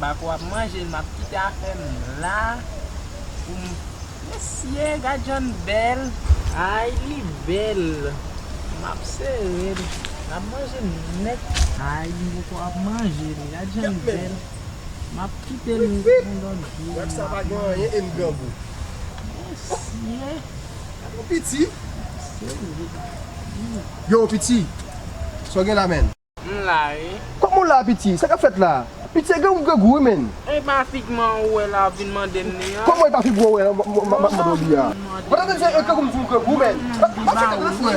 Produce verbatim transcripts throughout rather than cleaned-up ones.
Pako ap manje l, m ap kite afè m la pou m. Mesye, gad jan l bèl. Ay, li bèl. M ap sere l. L ap manje m nèt. Ay, m poko ap manje l. Gad jan l bèl. M ap kite l yon lòt jou. Wè sa pa gen anyen e m grangou. Mesye. Ou piti? Yo, piti. Sa w gen la, menn? M la, wi. Kòman w la, piti? Sa k ap fèt la? Piti, e grangou, grangou, wi, menn. E pa figman ou wè la, w vin mande m li an. Kòman e pa figman ou wè la, m ap mande w li a? Mwen tande se e grangou m di w grangou, menn. M ap fè tèt frè.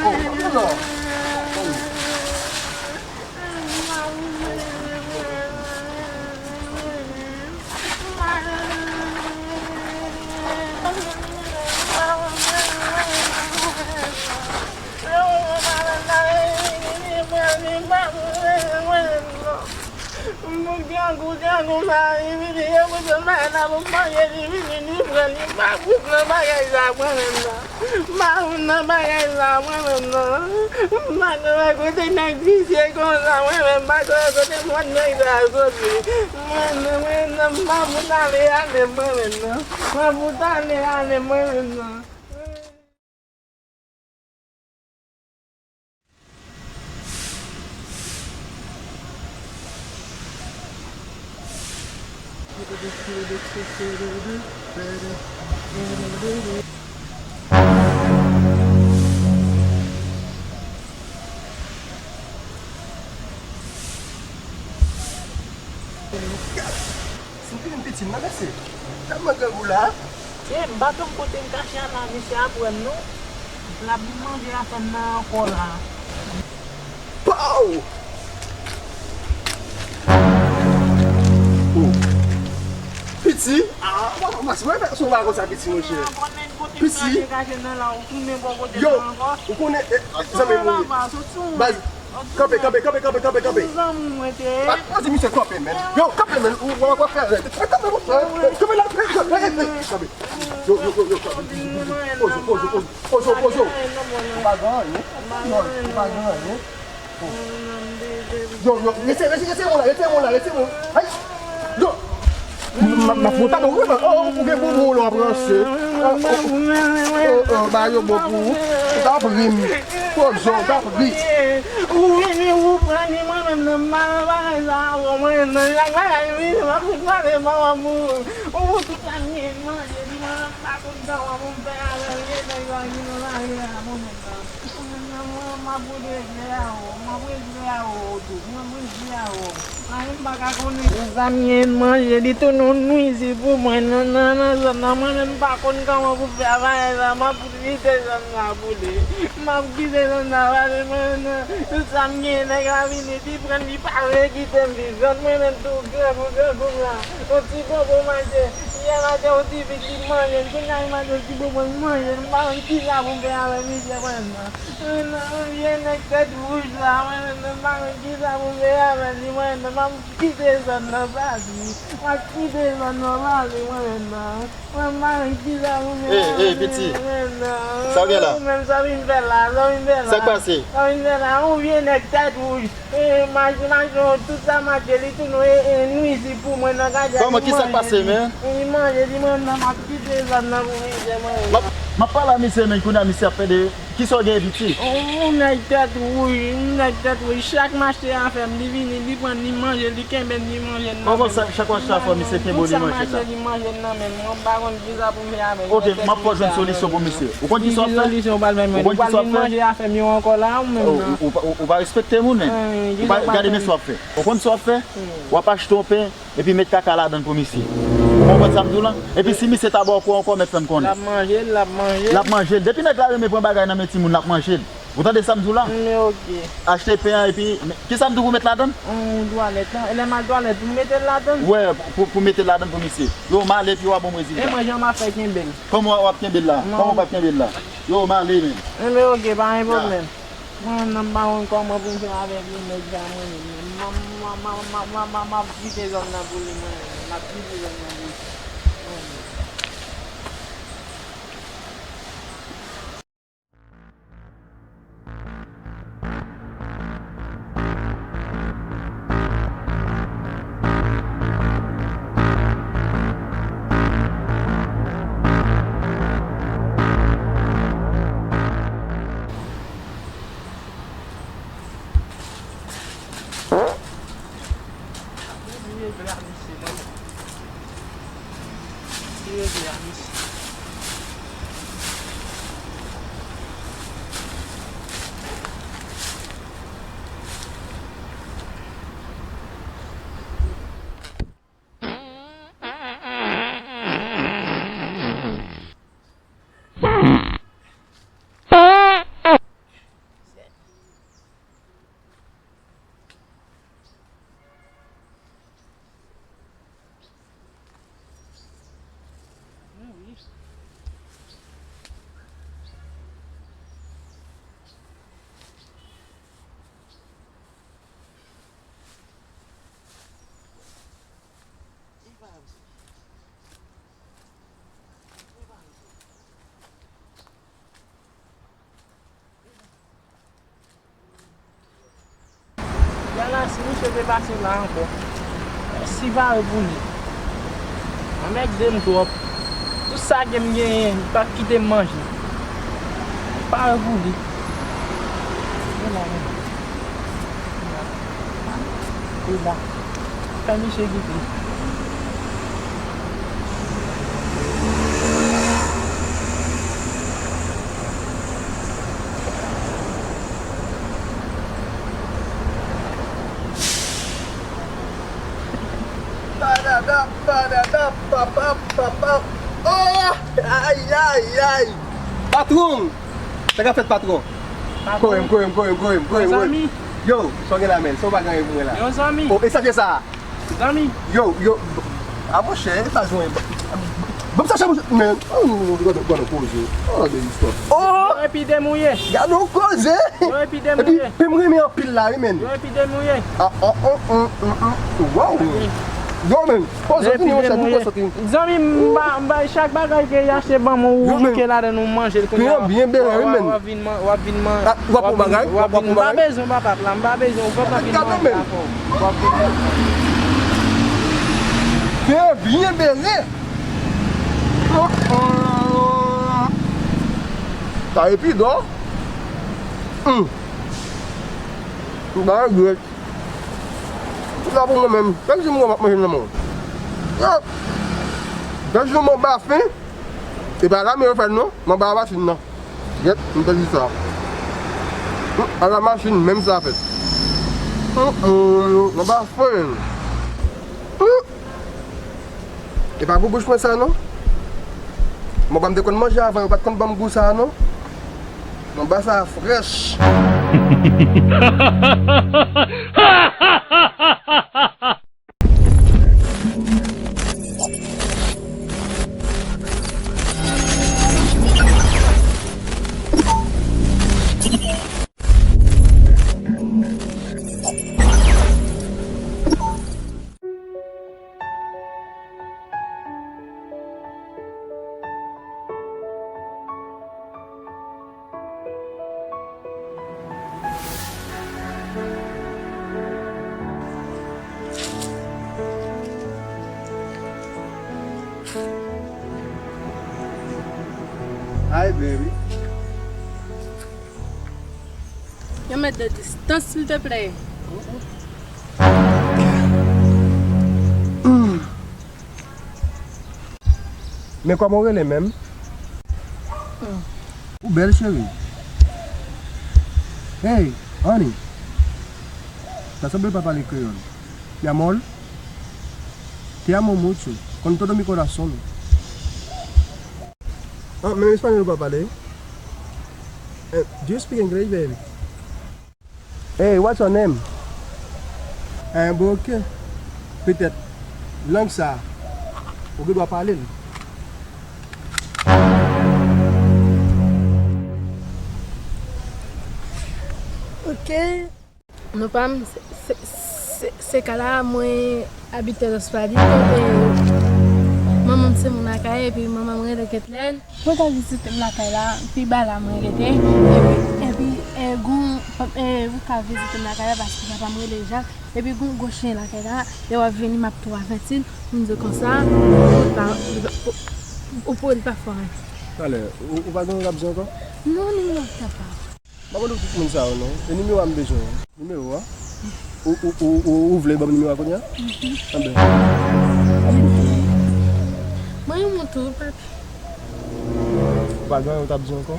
Oh, non. Grangou, grangou, mari vini, yo kote mari la pou manje, li vini, li pran, li pa pou pran bagay sa mwen menm nan. M pa pou nan bagay sa mwen menm nan. M pa konn wè kote nèg visye konsa mwen menm, m pa konn wè kote mòd nèg sa soti. Mwen nan, mwen nan, m pa pou tande ale mwen menm nan. M pa pou tande ale mwen menm nan. Gad! Santi menm piti m nan, mesye. Tèlman grangou la. E, m pa konn kote m kache a la, mesye ap wè m non. L ap vin manje afè m nan ankò la. Pow! Oh. Piti? Ah, mwen, mwen, mwen, se yon bagay konsa, piti, monchè. Piti? Yo, ou konnen, eh, zanmi m, baz, kanpe, kanpe, kanpe, kanpe, kanpe, kanpe. Zanmi mwen te ye. Ah, pase misye kanpe, menn. Yo, kanpe, menn. Ou, ou, ou fè rèd. Kanpe, kanpe, kanpe. Kanpe la, kanpe, kanpe, kanpe. Yo, yo, yo, yo, kanpe. Poze, poze, poze. Poze, poze. Ou pa gen anyen. Non, ou pa gen anyen. Yo, yo, retire, retire, retire men w la, retire men w la, retire men w. Ay! Yo! M, m, m ap fouta nou, wi, man. Oh, ou gen boubou w la w ap ranse. Oh, oh, oh, oh, ba yo bon pou ou. Ou t ap ri m. Poze w, ou t ap ri. Ou vini, ou pran ni mwen menm nan, m pa nan bagay sa avè w, mwen nan, y ap bagay vini, m ap fout pale pa w pou ou. Ou tout sa m gen manje, li mwen menm m pa konn kòman pou m fè avè l, gen nèg la ki nan lari a, mwen menm nan. Mwen menm nan, mwen, m ap regle a ou, m ap regle a ou tou, m ap regle a ou. Mwen menm m pa ka konnen. Tout sa m gen manje, li tounen yon nwizib pou mwen nan, nan, nan zòn nan. Mwen menm m pa konn kòman pou fè a bagay sa, m ap kite zòn nan pou li. M ap kite zòn nan pase mwen nan. Tout sa m gen, nèg la vini, li pran, li pa vle kite m viv. Zòn mwen menm tou, grangou, grangou m la. Yon ti bonbon maten, yè maten, yon ti vit, li manje l. Kounye a, li manje yon ti bonbon, li manje l. M pa konn kisa pou m fè avè misye mwen nan. Mwen nan, yon vye nèg tèt wouj la, mwen menm nan, m pa konn kisa pou m fè avè li, mwen nan, m ap kite zòn nan, pati. M ap kite zòn nan, pati, mwen menm nan. Mwen, m pa konn kisa pou m fè avè li, mwen menm nan. Sa w gen la? Ou menm, sa w vin fè la, sa w vin fè la. Sa k pase? Sa w vin fè la, yon vye nèg tèt wouj. E, mache, mache, tout sa mache, li tounen, e, e, nwizib pou mwen nan, gade. Kòman, kisa k pase, men? Li manje, li manje, m ap kite zòn nan pou misye manje. M ap, m ap pale a misye, men kounye a misye ap pede. Kisa w gen, piti? Yon nèg tèt wouj, yon nèg tèt wouj. Chak m achte afè m, li vini, li pran, li manje, li kenbe, li manje. Kòman sa, chak w achte afè w, misye kenbe w, li manje sa? Li manje nan men m, mwen pa konn kisa pou m fè avè l. Ok, m ap fè w jwenn solisyon pou misye. Ou konn kisa w ap fè? Ki solisyon w pral fè, men? Ou konn kisa w ap fè? Ou pral vin manje afè m yo ankò la, ou menm nan. Ou, ou, ou pa respekte moun, men. Ou pa gade men sa w ap fè. Ou konn sa w ap fè? W ap achte yon pen, epi met kaka ladan l pou misye. Ou konprann sa m di w lan? Epi si misye ta ba w kou ankò, mèt fè m konnen. L ap manje l, l ap manje l. L ap manje l. Depi nèg la renmen pran bagay nan men timoun, l ap manje l. Ou tande sa m di w la? Men ok. Achte pen an epi, men, kisa m di w pou met ladan l? Yon twalèt lan. E lè m al twalèt, pou m mete l ladan l? Wè, pou, pou mete l ladan l pou misye. Yo, m ale epi w a bon rezilta. E mwen, jan m ap fè kenbe l? Kòman w ap kenbe l la? Kòman w ap kenbe l la? Yo, m ale, men. Enben, ok, pa gen pwoblèm. Mwen menm nan, m pa konn kòman pou m fè avèk li, nèg sa, mwen menm. M, m, m ap kite zòn nan pou li, mwen menm. M ap kite zòn nan pou li. Mwen menm. Si misye te pase la ankò, si vare pou li. Anmède m twòp. Tout sa ke m genyen, li p ap kite m manje. Li pare pou li. Li la, men. Li la. Fè misye kite. Badada, badada, papap, papap. Oh! Ay, ay, ay! Patwon! Sa k ap fèt, patwon? Patwon. Kore m, kore m, kore m, kore m, kore m, kore m. Zanmi. Yo, sa w gen la, menn? Sa w pa gen anyen pou mwen la? Yo, zanmi. Oh, e sa k ye sa? Zanmi. Yo, yo. A monchè, e pa jwenn. Ban m sa, monchè, men. Oh, gade, gade koze. Oh, gade istwa. Oh! Yo epi demouye. Gade yon koze. Yo epi demouye. Epi, epi m renmen anpil la, wi, men. Yo epi demouye. Ah, ah, ah, ah, ah, ah. Wow. Yo, men. Koze fini, monchè, nou konsantre. Zanmi, m ba, m ba, chak bagay ke y achte ban mwen, ou bouke ladan nou manje l kounye a. Yo, men. Byen, byen, wi, men. W ap vin man-, w ap vin man-, ah, w ap pran bagay, w ap vin, w ap pran bagay. M pa bezwen w, papa, la, m pa bezwen w, papa, m vin manje la, fò. W ap vin manje. Byen, byen, byen. Sa epi dò. Hum. M pa regrèt. Tout la pou mwen menm. Chak jou m wè m ap manje nan men w. Yo! Chak jou m anba fen. E pa la men yo fè l non. M anba machin nan. Gèt, m te di sa. Hum, ala machin menm sa fèt. Hum, hum, m anba fen. Hum. E pa gou bouch mwen sa non. Mwen pa m te konn manje avan, yo pa t konn ban m gou sa non. Mwen ba sa frèch. Hi, baby. Yon mèt de distans, silteplè. Men kòman w rele menm? Ou bèl, cheri. Hey, honey. Sa sanble w pa pale kreyòl. Mi amor, te amo mucho. Con todo mi corazón. Ah, men espanyòl ou pa pale? Eh, do you speak English, baby? Hey, what's your name? Eh, bon, ok. Petèt, lang sa, ou gen dwa pale l. Ok. Non pa m, se, se, se, se ka la, mwen abitè Los Palitos, e manman m se moun lakay, epi manman m rele Ketlèn. Mwen ka vizite m lakay la, pi ba la mwen rete, epi, epi, e, gon, e, ou ka vizite m lakay la, paske papa m rele Jak, epi gon gwo chen lakay la, lè w ap vini, m ap tou avèti l, pou m di w konsa, ou pa, ou, ou, ou, ou pa fè anyen. Talè, ou, ou pa gen yon rap ankò? Non, non, non, papa. M pa konn tout moun sa yo non. E nimewo a m bezwen. Nimewo a? Ou, ou, ou, ou, ou vle ban m nimewo a kounye a? Mhm. Anben. Mwen yon moun tou, papi. Ou pa gen anyen ou t ap di ankò?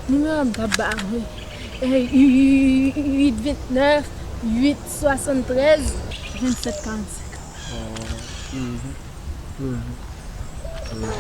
Nimewo a m t ap ba ou. E, uit vennèf, uit swasanntrèz, vennsèt karannsenk. Oh, mhm. Mhm. Mhm.